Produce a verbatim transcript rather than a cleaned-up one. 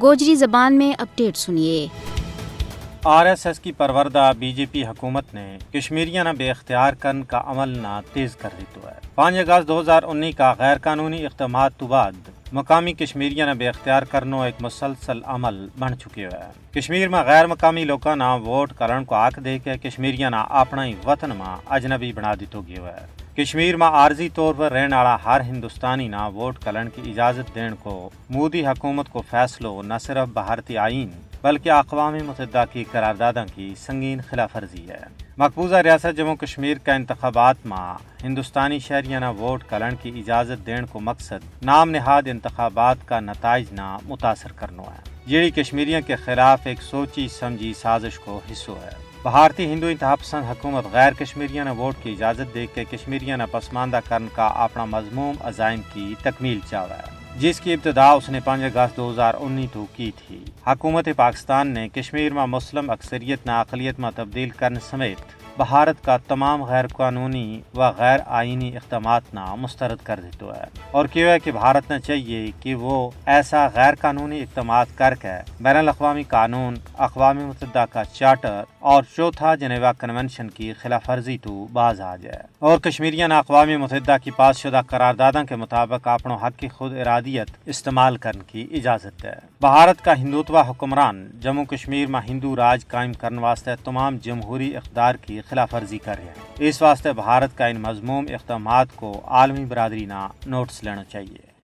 گوجری زبان میں اپڈیٹ سنیے۔ آر ایس ایس کی پروردہ بی جے پی حکومت نے کشمیریاں نا بے اختیار کرن کا عمل نا تیز کر دیتو ہے۔ پانچ اگست دو ہزار انی کا غیر قانونی اقدامات تو بعد مقامی کشمیریاں نا بے اختیار کرنو ایک مسلسل عمل بن چکیو ہے۔ کشمیر ما غیر مقامی لوکاں نا ووٹ کرن کو حق دے کے کشمیریاں نا اپنا ہی وطن ما اجنبی بنا دیتو گیو ہے۔ کشمیر ما عارضی طور پر رہن آڑا ہر ہندوستانی نا ووٹ کرن کی اجازت دین کو مودی حکومت کو فیصلو نہ صرف بھارتی آئین بلکہ اقوام متحدہ کی قرارداداں کی سنگین خلاف ورزی ہے۔ مقبوضہ ریاست جموں کشمیر کا انتخابات ما ہندوستانی شہریاں نا ووٹ کرن کی اجازت دین کو مقصد نام نہاد انتخابات کا نتائج نا متاثر کرنو ہے، جیڑی کشمیریاں کے خلاف ایک سوچی سمجھی سازش کو حصو ہے۔ بھارتی ہندو انتہا پسند حکومت غیر کشمیریاں نا ووٹ کی اجازت دے کے کشمیریاں نا پسماندہ کرن کا اپنا مذموم عزائم کی تکمیل چاہوا ہے، جس کی ابتدا اس نے پانچ اگست دو ہزار انی تو کی تھی۔ حکومت پاکستان نے کشمیر ما مسلم اکثریت نا اقلیت ما تبدیل کرن سمیت بھارت کا تمام غیر قانونی و غیر آئینی اقدامات نا مسترد کر دیتو ہے، اور کہیو ہے کہ بھارت نا چاہیے کہ وہ ایسا غیر قانونی اقدامات کر کے بین الاقوامی قانون، اقوام متحدہ کا چارٹر اور چوتھا جنیوا کنونشن کی خلاف ورزی تو باز آ جائے، اور کشمیریاں نا اقوام متحدہ کی پاس شدہ قرارداداں کے مطابق اپنو حق کی خود ارادیت استعمال کرن کی اجازت ہے۔ بھارت کا ہندوتوا حکمران جموں کشمیر ما ہندو راج قائم کرن واسطے تمام جمہوری اقدار کی خلاف ورزی کر رہے ہیں۔ اس واسطے بھارت کا ان مذموم اقدامات کو عالمی برادری نا نوٹس لینا چاہیے۔